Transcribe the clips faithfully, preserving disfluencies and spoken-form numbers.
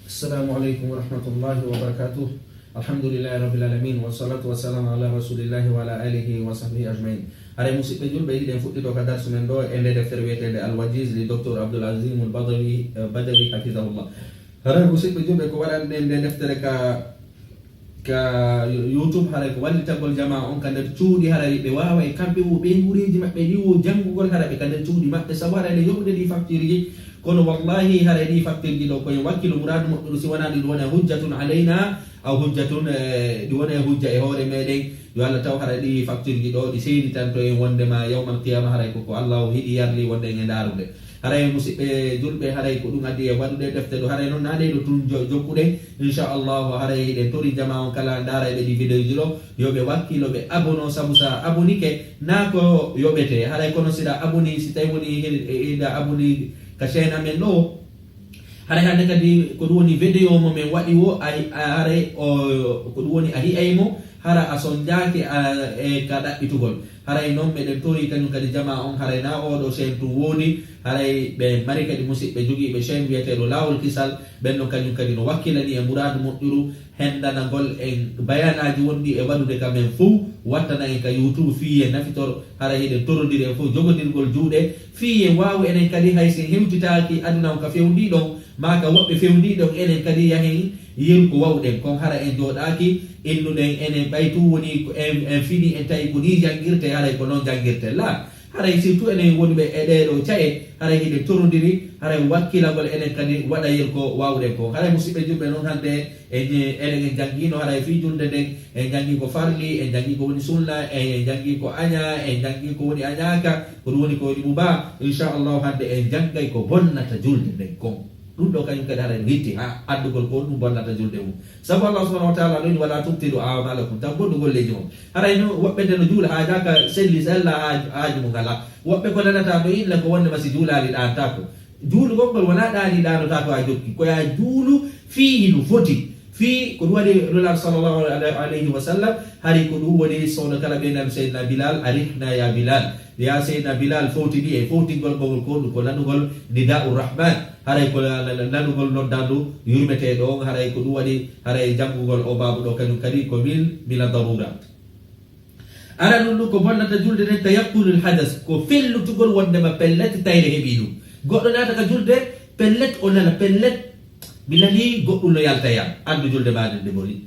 Assalamu aleykum wa rahmatullahi wa barakatuh. Alhamdulillahi rabbil alamin, wa salatu wa salamu ala rasulillahi wa ala alihi wa sahbihi ajmain. Haray musidɓe julɓe, hiɗen fuɗɗito ka darsu men ɗo e nde deftere wiyeteende Al Wajiz li Docteur Abdul Azim Al Badawi, eh, Badawi hafidahullah. Haray musidɓe julɓe, ko waɗanɗen nde deftere ka, ka YouTube, haray ko wallitagol jamaa on ka nder cuuɗi, haray ɓe waaway kamɓe wo ɓe ngureeji maɓɓe ɗi wo janngugol, haray ɓe ka nder cuuɗi maɓɓe, sabu haray ɗe yoɓude ɗi facture ji. Kono wallahi haray ɗi facture ji ɗo ko en wakkilo muraadu moƴƴuru, si wonaa ɗi ɗum wona hujjatun alayna, aw hujjatun, eh, ɗi wona e hujja e hoore meɗen. Yo Allah taw haray ɗi facture ji ɗo ɗi seeditanto en wondema yawmal qiyama, haray ko ko Allah o hiɗi yarli wonde en e ndaarude. Haray musidɓe julɓe, haray ko ɗum addi e waɗude defte ɗo. Haray noon naa ɗe ɗo tun jo-, jokkuɗen. Inchallahu, haray hiɗen tori jamaa on kala ndaarayɓe ɗi vidéo ji ɗo, yo ɓe wakkilo ɓe abono, sabu sa abonike, naa ko yoɓete. Haray kono siɗa aboni, si tawi woni hiɗa aboni ka chaîne amen ɗo, haray hannde kadi ko ɗum woni vidéo mo min waɗi wo, a, a, haray o, ko ɗum woni a hi'ay mo, hara a sonjaaki a, e ka ɗaɓɓitugol. Haray noon meɗen tori kañum kadi jamaa on, haray na oɗo chaîne tun woodi, haray ɓe mari kadi musidɓe jogiiɓe chaîne wiyeteeɗo Laawol Kisal, ɓen ɗon kañum kadi no wakkilani e muraadu moƴƴuru, henndanagol en bayanaaji wonɗi e waɗude ka men fow, wattana en ka YouTube fii en nafitor, haray hiɗen torondiri en fow jogondirgol juuɗe, fii en waawu enen kadi hay si en hewtitaaki aduna on ka fewndii ɗon, maa ka woɓɓe fewndii ɗon, enen kadi yahen yeru ko wawɗen kon, hara en jooɗaaki innuɗen enen ɓay tun woni ko en, en fini en tawi ko nii janngirte, haray ko noon janngirte. Laa, haray surtout enen wonɓe e ɗee ɗoo ca'e, haray hiɗen torondiri, haray wakkilagol enen kadi waɗa yeru ko wawɗen kon. Haray musidɓe julɓe noon hannde en, enen en janngiino haray fii julde nden, en janngi ko farli, en janngi ko woni sunna, en janngi ko añaa, en janngi ko woni añaaka, ko ɗum woni ko woni mubaa. Inchallahu hannde en janngay ko bonnata julde nden kon. Ɗum ɗo kañum kadi haray no hitti haa addugol ko ɗum bonnata julde mum. Sabu Allah subhanahu wa taala no wi'i, "Wala tubtilu a'malakum." Taw bonnu golleeji mon. Haray no woɓɓe nde no juula haajaaka selli sella haaj-, haaju mo ngala. Woɓɓe ko nanata no illa ko wonde ma si juulaali ɗaantaako. Juulugol ngol wonaa ɗaani ɗaanotaako a jokki. Ko yaa juulu fii hino foti. Fii ko ɗum waɗi Nulaaɗo sallallahu alayhi wa sallam, hari ko ɗum woni soono kala ɓe nanu Seydina Bilal, "Arihna ya Bilal." Ya Seydina Bilal, fowtini e fowtingol ngol ko ɗum ko nanugol Nidaa'ur Rahman. Haray ko la-, la-, la-, nanugol noddaandu yurmeteeɗo on, haray ko ɗum waɗi, haray janngugol o baabu ɗo kañum kadi ko min, mina darurat. Ara ɗum ɗum ko bonnata julde nden, tayaqqunul hadas, ko fellutugol wondema pellet tayre heɓii ɗum. Goɗɗo naata ka julde, pellet o nana, pellet mi nanii goɗɗum no yalta e am, anndu julde maa nden nde boni.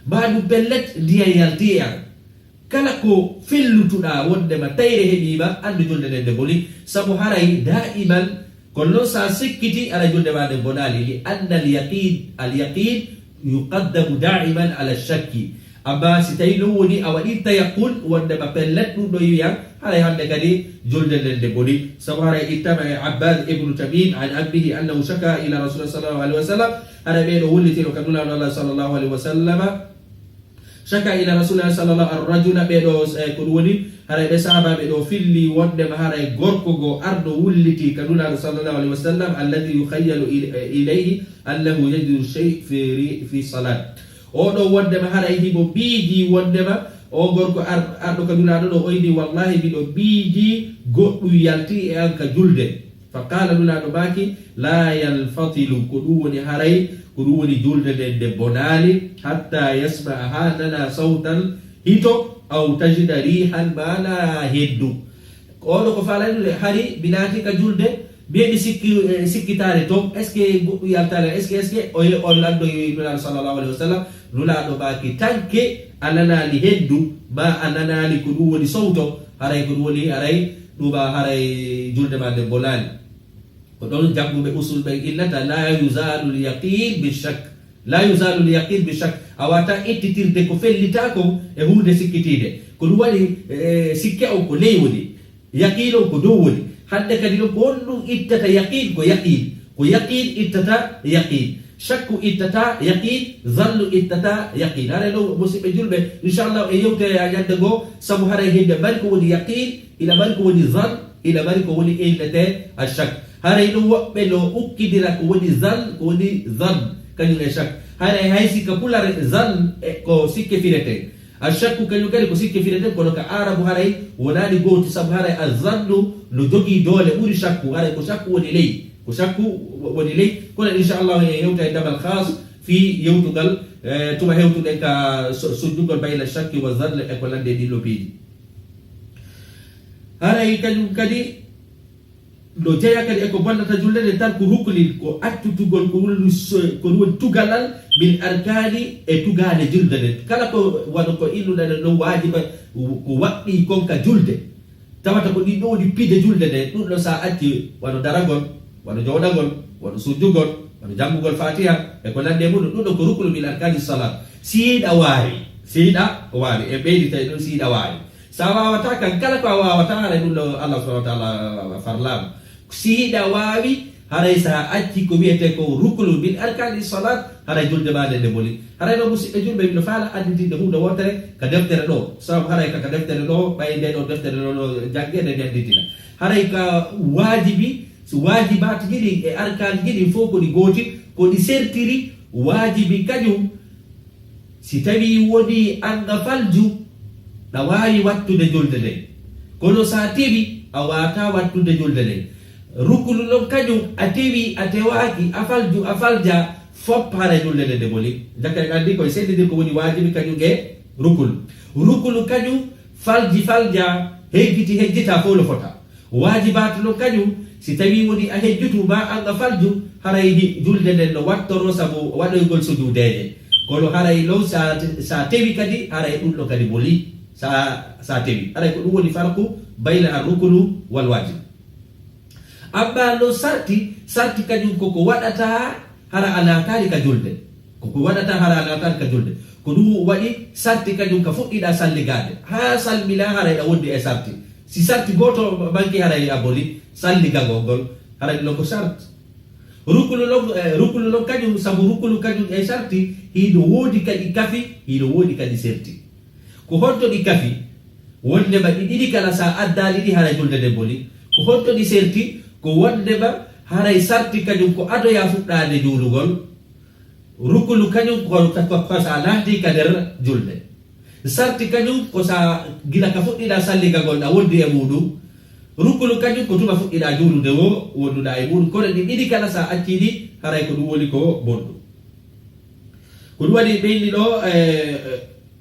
Maa ɗum pellet ndiyan yalti e am. Kala ko fellutuɗaa wondema tayre heɓii ma, anndu julde nden nde boni. Sabu haray daa'iman Kono noon, so a sikkitii, ara julde maa nden bonaali, li anna al yaqin, al yaqin yuqaddamu daiman ala shakki. Amma si tawii noon woni a waɗii tayaqqun, wondema pellet ɗum ɗo yiyan, haray hannde kadi julde nden nde boni. Sabu haray ittama e Abbad ibnu Tamim an ammihi annahu shaka ila Rasulillah sallallahu alaihi wasallam, haray ɓee ɗo wullitino ka Nulaaɗo Allah sallallahu alaihi wasallama, shaka ila Rasulillah sallallahu ar-rajula, ɓee ɗo, eh, ko ɗum woni, haray ɓe sahaabaaɓe ɗo filli wondema haray gorko goo arɗo wulliti ka Nulaaɗo sallallahu alaihi wasallam, alladhi yukhayyalu il-, eh, ilayhi annahu yajidu shay fi ri-, fi salat. Oo ɗo wondema haray himo miijii wondema oo gorko ar-, arɗo ka Nulaaɗo ɗo, o inni, "Wallahi, miɗo miijii goɗɗum yalti e an ka julde." Fa qaala, Nulaaɗo maaki, "Laa yalfatilu," ko ɗum woni haray, ko ɗum woni julde nden nde bonaali, "hatta yasma'a," haa nana sawtan hito, "aw tajida riihan," maa nana henndu. Ko oɗo ko faalani ɗum, hari mi naati ka julde, mi heɓi sikki, eh, sikkitaare toon, est-ce que goɗɗum yaltaani, est-ce que, est-ce que, o ye-, o lanndo Nulaaɗo sallallahu alaihi wasallam, Nulaaɗo maaki, "Tanke a nanaali henndu, maa a nanaali ko ɗum woni sawto, haray ko ɗum woni, haray ɗum a, haray julde maa nden bonaali." Ko ɗon jannguɓe usul ɓen innata, "La yuzalu l-yaqin bi shak." La yuzalu l-yaqin bi shak. A waawataa ittitirde ko fellitaako e huunde sikkitiinde. Ko ɗum waɗi, eh, sikke on ko ley woni, yaqin on ko dow woni. Hannde kadi noon, ko honɗum ittata yaqin ko yaqin? Ko yaqin ittata yaqin. Shakku ittata yaqin, zannu ittata yaqin. Haray ɗo, musiɓɓe julɓe, inchallah, e yewtere a ñande goo, sabu haray hinde mari ko woni yaqin, ina mari ko woni zann, ina mari ko woni innete ashak. Haray ɗum woɓɓe no ukkidira ko woni zann, ko woni zann, kañum e shak. Haray hay si ka pular zann, e, ko sikke firete. Ashakku kañum kadi ko sikke fireten, kono ka Aarabu haray wonaani gooti, sabu haray azannu no jogii doole ɓuri shakku, haray ko shakku woni ley, ko shakku wo-, woni ley. Kono inchallah en yewta e damal khas fii yewtugal, eh, tuma hewtuɗen ka so-, sujjugol bayna shakki wa zann e ko lande ɗin no piiji. Haray kañum kadi no jeyaa kadi e ko bonnata julde nden, tarku ruknin, ko accutugol ko woni so-, ko woni tugalal min arkaani e tugaale julde nden. Kala ko wano ko innuɗen non waajiba, ko waɗɗii kon ka julde. Tawata ko ɗin ɗoo woni piide julde nden, ɗum ɗoo sa acci wano daragol, wano jooɗagol, wano sujjugol, wano janngugol Fatiha, e ko nandi e muɗum, ɗum ɗoo ko ruknu min arkaani salat. Si hiɗa waawi, si hiɗa waawi, e ɓeydita e ɗum si hiɗa waawi. Sa waawataa kan, kala ko a waawataa, haray ɗum ɗoo Allah subhanahu wa ta'ala farlaama. Si hiɗa waawi, haray sa acci ko wiyetee ko ruknu min arkaani salat, haray julde maa nden nde boni. Haray ɗoo musiɓɓe julɓe, miɗo faala annditinde huunde wootere ka deftere ɗoo. Sabu haray ka, ka deftere ɗoo, ɓay nde ɗoo deftere ɗoo no jannge nde mi anndintina. Haray ka waajibi, si waajibaatuji ɗin e arkaaniji ɗin fof ko ɗi gooti, ko ɗi sertiri waajibi kañum. Si tawii wonii an a falju, ɗa waawi wattude julde nden. Kono sa tewi, a waawataa wattude julde nden. Rukunu non kañum, a tewi, a tewaaki, a falju, a faljaa, fof hara julde nden nde boni. Jaka en anndi koye sendindir ko woni waajibi kañum e rukunu. Rukunu kañum, falji, faljaa, hejjiti, hejjitaa, fof no fota. Waajibaatu non kañum, si tawii woni a hejjutu maa an a falju, haray ni julde nden no wattoroo sabu waɗoygol sujuudeeje. Kono haray non sa, sa tewi kadi, haray ɗum ɗo kadi boni, sa, sa tewi. Haray ko ɗum woni farqu bayna ar-ruknu wal waajib. Amma non sarti, sarti kañum ko ko waɗata hara a naataali ka julde. Ko ko waɗata hara a naataali ka julde. Ko ɗum waɗi sarti kañum ka fuɗɗiɗa salligaade. Haa salmina haray ɗa wondi e sarti. Si sarti gooto manki haray a boni salligagol ngol. Haray ɗum ko sarti. Rukunu non, eh, rukunu non kañum, sabu rukunu kañum e sarti, hino woodi kadi kafi, hino woodi kadi serti. Ko honto ɗi kafi? Wondema ɗi ɗiɗi kala sa addaali ɗi haray julde nden boni. Ko honto ɗi serti? Ko wondema haray sarti kañum ko adoya fuɗɗaade juulugol. Rukunu kañum ko, ko, ko, ko sa naati ka nder julde. Sarti kañum ko sa gila ka fuɗɗiɗa salligagol ɗa wondi e muɗum. Rukunu kañum ko tuma fuɗɗiɗa juulude wo wonduɗa e muɗum. Kono ɗi ɗiɗi kala sa acci ɗi, haray ko ɗum woni ko bonɗum. Ko ɗum waɗi ɓeyni ɗo, eh,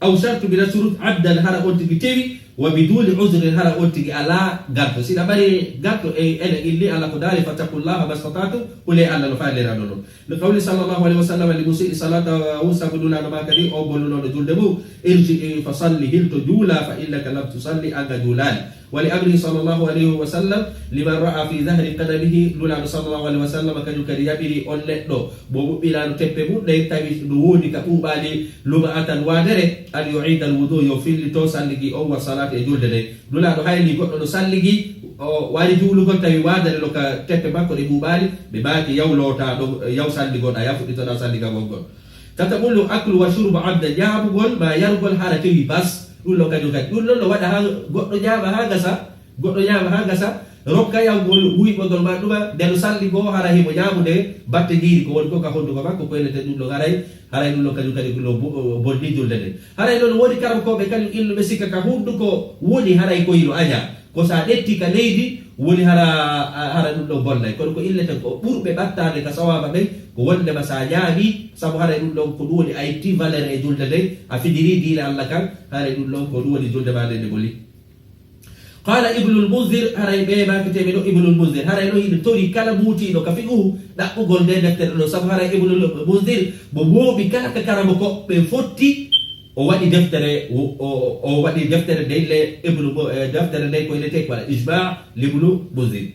aw shartu mina shurut abdan, hara on tigi tewi, wa biduni uzrin, hara on tigi ala ganto. Si ɗa mari ganto e ene inni Allah ko daali, fattaqullaha mastata'tum, hule Allah no faalirano non. Li qawli sallallahu alayhi wa sallam li musii salatahu, sabu Nulaaɗo ma kadi, o bonnunoɗo julde mum, irji'i fa salli, hilto juula, fa innaka lam tusalli, an a juulaali. Wa li amrihi sallallahu alayhi wa sallam liman ra'a fi dhahri qadamihi, Nulaaɗo sallallahu alayhi wa sallam kañum kadi yaɓiri on neɗɗo mo ɓuɓɓinaano teppe mum ɗen, tawi no woodi ka ɓuuɓaali luma'atan waadere, an yu'ida al wudu, yo fillito salligi on, wa salaati, e julde nden. Nulaaɗo hayni goɗɗo no salligi, o wari juulugol tawi waadere no ka teppe makko ɗe ɓuuɓaali, ɓe maaki, yaw loota ɗon, yaw salligoɗa, yaw fuɗɗitoɗa salligagol ngol. Tatabullu aklu wa shurbu abda, ñaamugol ma yarugol hara tewi bas. Ɗum ɗo kañum kadi, ɗum ɗon no waɗa haa goɗɗo ñaama haa gasa, goɗɗo ñaama haa gasa, rokka yawgol wuyɓogol ma ɗuma, nde no salli goo hara himo ñaamude batte ñiiri ko woni ko ka honduko makko, ko enete ɗum ɗon haray, haray ɗum ɗon kañum kadi ko no bo-, bonni julde nden. Haray noon woodi karamkooɓe kañum illuɓe sikka ka hunduko woni haray ko hino aña. Ko sa ƴetti ka leydi, woni hara, hara ɗum ɗon bonnay. Kono ko illeten ko ɓurɓe ɓattaade ka sawaaba ɓen, ko wondema sa ñaami, sabu haray ɗum ɗon ko ɗum woni a itti valeur e julde nden, a fidiri diina Allah kan, haray ɗum ɗon ko ɗum woni julde ma nden nde boni. Qala Ibnul Munzir, haray ɓe maakiteeɓe ɗo Ibnul Munzir, haray ɗo hiɗo tori kala muutiiɗo ka fiqhu ɗaɓɓugol nde deftere ɗo, sabu haray Ibnul Munzir mo mooɓi kala ka karamo ko ɓe fotti, o waɗi deftere, o, o, o waɗi deftere nde le Ibnu Mu-, eh, deftere nde ko inete ko al Ijma' Ibnu Munzir.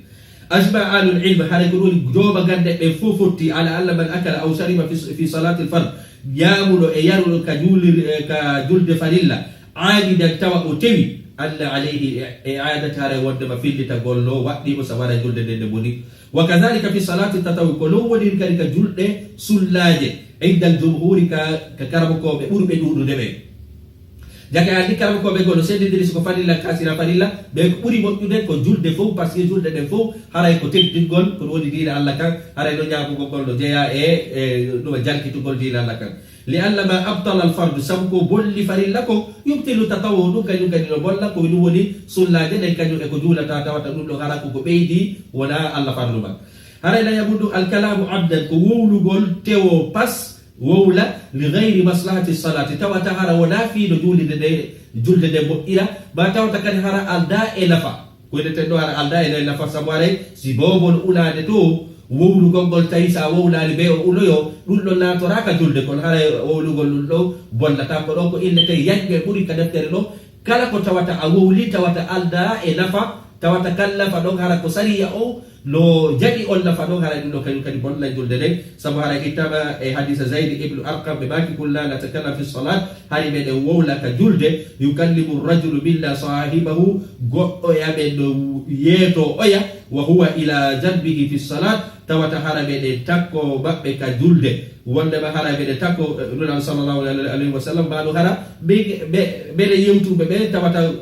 Ajma ahlul ilm, haray ko ɗum jooma gannde ɓe fof fotti, ala anna man akala aw shariba fi, fi salatil fard, ñaamuɗo e yaruɗo ka juulir-, eh, ka julde farilla, aamidan tawa o tewi, anna alayhi i'adat, haray wondema fillitagol no waɗɗimo sa wara julde nden nde boni. Wa kadhalika fi salati tatawwu, ko non woniri kadi ka julɗe sunnaaje, indal jumhuri, ka, ka karamokooɓe ɓurɓe ɗuuɗude ɓen. Jaka anndi karamokooɓe goo no senndindiri si ko farilla ka sina farilla, ɓe ko ɓuri moƴƴude ko julde fof, parce que julde ɗen fof haray ko teddingol, ko ɗum woni diina Allah kan, haray no ñaamugol ngol no jeyaa e, e ɗum jalkitugol diina Allah kan. لأن ما أبطل الفرض, sabu ko bonni farilla ko, يبطل التطوع, ɗum kañum kadi no bonna ko ɗum woni sunnaaje ɗen, kañum e ko juulata, tawata ɗum ɗon hara ko ko ɓeydi, wonaa Alla farlu ma. Haray la yabuddu al kalamu abdan, ko wowlugol tewo pas, wowla, li gayri maslahati salati, tawata hara wonaa fii no juulde nde, julde nde moƴƴira, ma tawata kadi hara aldaa e nafa. Ko ene tenɗo hara aldaa e nafa, sabu haray si boobo no ulaade to, wowlugol ngol tawi sa wowlaali ɓe o uloyo, ɗum ɗon naatoraaka julde, kono haray wowlugol ɗum ɗo bonnata. Ko ɗon ko illete yañɓe ɓuri ka deftere ɗo, kala ko tawata a wowli, tawata aldaa e nafa, tawata kan nafa ɗon hara ko sariya o no jaɓi on nafa ɗon, haray ɗum ɗo kañum kadi bonnay julde nden. Sabu haray ittama e hadisa Zayd ibnu Arqam, ɓe maaki, kunna natakallam fi salat, hari meɗen wowla ka julde, yukallimu rajulu minna sahibahu, goɗɗo e amen no yeeto oya, wa huwa ila janbihi fi salat, tawata hara meɗen takko maɓɓe ka julde. Wondema hara meɗen takko, eh, Nulaaɗo sallallahu alayhi wa sallam, mbaɗo hara, ɓe, ɓe, ɓeɗe yewtuɓe ɓe, tawata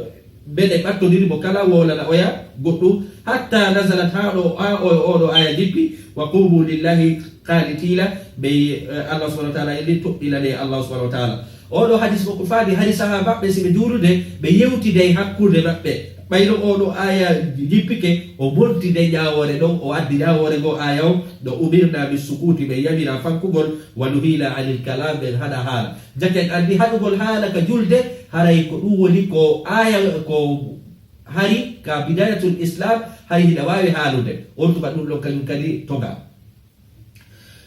ɓeɗe ɓattodiri mo kala wowlana oya goɗɗum, hatta nazalat, haa ɗo a-, o, oɗo aya jippi, wa qumu lillahi qanitila, ɓe, eh, Allah subhanahu wa ta'ala en ni toɗɗinane Allah subhanahu wa ta'ala. Oɗo hadis ko ko faadi hari sahabaɓe si ɓe juulude, ɓe yewtide hakkunde maɓɓe. Ɓayno oɗo aya jippike, o montide ñaawoore ɗon, o addi ñaawoore ngo aya on, ɗo umirna bis sukuti, ɓe yamira fankugol, wa nuhina anil kalam, ɓen haɗa haala. Jake en anndi haɗugol haala ka julde, haray ko ɗum woni ko aya ko hari ka bidayatul islam, hari hiɗa waawi haalude. On tuma ɗum ɗon kañum kadi toga.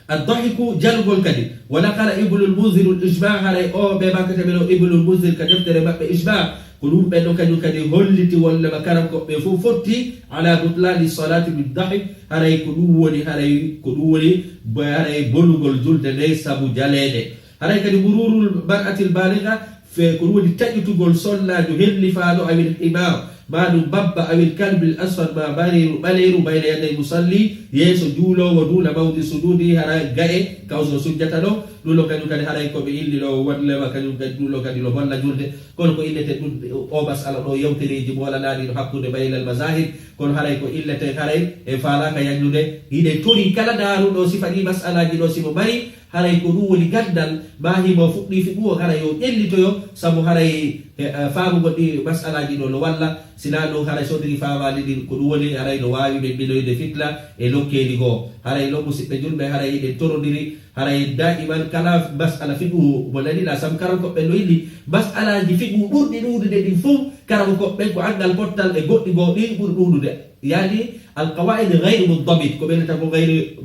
Addahiku, jalugol kadi. Wa naqala Ibnul Munzir al ijma, haray o ɓe makkata men o Ibnul Munzir ka deftere maɓɓe ijma. Ko ɗum ɓen ɗon kañum kadi holliti wonde ma karam ko ɓe fof fotti ala butlani salati bid dahik. Haray ko ɗum woni, haray ko ɗum woni, bo-, haray bonugol julde nde sabu jaleede. Haray kadi mururul mar'atil baligha, fe ko ɗum woni taƴutugol sonnaajo hellifaaɗo, awil himar, ma ɗum babba, awil kalbil aswad, ma bareeru ɓaleeru, bayna yaday musalli, yeeso juuloowo, duna mawdi sujudi, hara ga'e kawso sujjata ɗo. Ɗum ɗo kañum kadi haray ko ɓe illi ɗo wonlema kañum kadi ɗum ɗo kadi no bonna julde. Kono ko illete ɗum o masala ɗo yewtereeji moolanaɗi no hakkunde baynal mazahib. Kono haray ko illete haray e faalaaka yaññude. Hiɗen tori kala daaruɗo sifa ɗi masalaaji ɗo simo mari, haray ko ɗum woni ganndal, ma himo fuɗɗi fiɓu o, haray yo ƴellitoyo, sabu haray, e, e, faamugol ɗi masalaaji ɗo no walla, sinaa ɗum haray so tigi faamaali ɗin, ko ɗum woni haray no waawi ɓe ɓiloyde fitna e nokkeeli goo. Haray non, musiɓɓe julɓe, haray hiɗen torondiri, haray daa'iman kala masala fiɓu mo naniɗaa, sabu karamkoɓe no illi masalaaji fiɓu ɓurɗi ɗuuɗude ɗin fof, karamkoɓe ko anngal pottal e goɗɗi goo ɗi ɓuri ɗuuɗude. Yaani, al qawaid gayru mundabit, ko ɓeynata ko gayru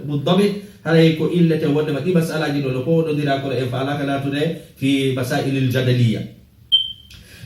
mundabit, haray ko illete wondema ɗi masalaaji ɗo no powɗondira, kono en faalaaka naatude fi masailil jadaliya.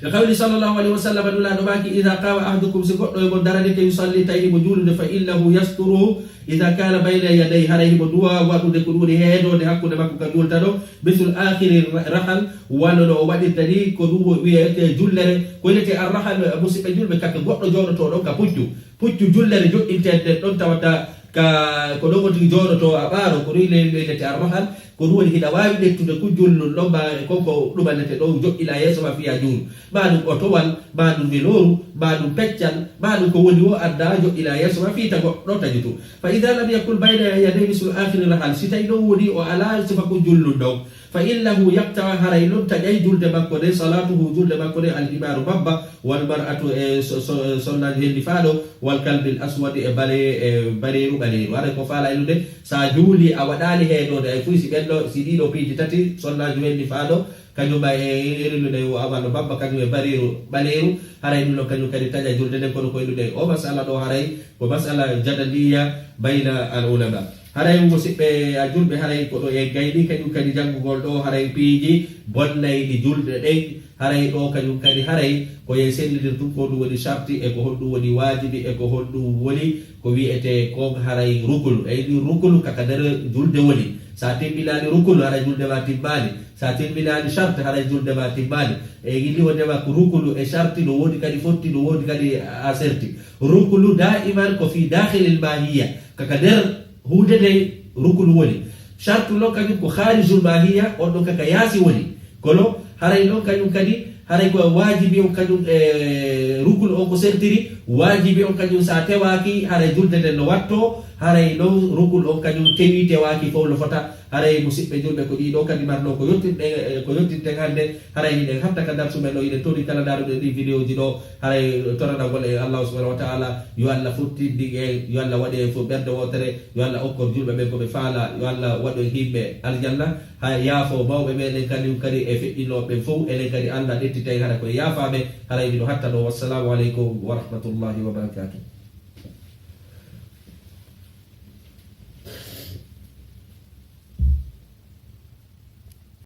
E qawli sallallahu alayhi wa sallam, Nulaaɗo maaki, ida qama ahadukum, si goɗɗo e mon daranike, yusalli, tawi himo juulude, fa innahu yasturu ida kana bayna yaday, haray himo duwa waɗude ko ɗum woni heedoode hakkunde makko ka juulta ɗo, misul akhiri rahal, wano no o waɗirta ni, ko ɗum wiyete jullere, ko wiyete arrahal, musiɓɓe julɓe, kaka goɗɗo jooɗoto ɗon ka puccu, puccu jullere joɗɗinteede ɗon tawata ka, ko ɗon woni jooɗoto a ɓaaro, ko ɗum wiyete arrahal, ko ɗum woni hiɗa waawi ƴettude kujjol ɗon ma, ko, ko ɗumanete ɗo joɗɗina yeeso ma fiya juulu, ma ɗum otowal, ma ɗum welooru, ma ɗum peccal, ma ɗum ko woni wo adda joɗɗina yeeso ma fii tago ɗo tajutu. Fa ida lam yakun bayna yadayhi mislu akhiri rahal, si tawi ɗon woni o alaa sifa ko jullun ɗon, fa innahu yaqta, haray non taƴay julde makko nde, salatuhu, julde makko nde, al himaru babba, wal mar'atu, e so-, so-, sonnaajo hellifaaɗo, wal kalbil aswadi, e bare-, e bareeru ɓaleeru. Haray ko faala ilude, sa juuli a waɗaali heedoode ay fuy, si ɓen ɗo, si ɗiɗo piiji tati, sonnaajo hellifaaɗo, kañum ma e ilude o awano babba, kañum e bareeru ɓaleeru, haray ɗum ɗon kañum kadi taƴa julde nden, kono ko ilude o masala ɗo haray ko masala jadaliya bayna al ulama. Haray musiɓɓe a julɓe, haray ko ɗo e gayni kañum kadi janngugol ɗo, haray piiji bonnayɗi julɗe ɗen, haray ɗo kañum kadi haray ko yen sellidir tun ko ɗum woni sarti e ko honɗum woni waajibi e ko honɗum woni ko wi'ete kon haray rukunu. E ɗin rukunu kaka nder julde woni. Sa timminaali rukunu, haray julde ma timmaali. Sa timminaali sarti, haray julde ma timmaali. E yilli wondema ko rukunu e sarti no woodi kadi fotti, no woodi kadi a serti. Rukunu daiman ko fi dakhilil mahiya. Kaka nder huunde nde rukunu woni. Sartu non kañum ko khaarijul mahiya, on ɗon kaka yaasi woni. Kono haray non kañum kadi, haray ko waajibi on kañum e rukunu on ko sertiri, waajibi on kañum sa tewaaki, haray julde nden no watto, Haray ɗon rukun on kañum tewi tewaaki fow no fota. Haray musiɓɓe julɓe, ko ɗii ɗoo kadi marno ko yottirɗe, ko yottirten hannde. Haray hiɗen hatta ka darsu men ɗo, hiɗen tori kala ndaaruɗo ɗii vidéoji ɗo. Haray toranagol e Allahu subhanahu wa ta'ala, yo Allah futtindi en, yo Allah waɗi en fof ɓernde wootere, yo Allah okkor julɓe ɓen ko ɓe faala, yo Allah waɗu en yimɓe aljanna. Ha yaafo mawɓe meɗen kadi, kadi e feƴƴinooɓe ɓen fof, enen kadi Allah ƴettitay hara koye yaafaɓe. Haray miɗo hatta ɗo. Wassalamu aleykum wa rahmatullahi wa barakatuh.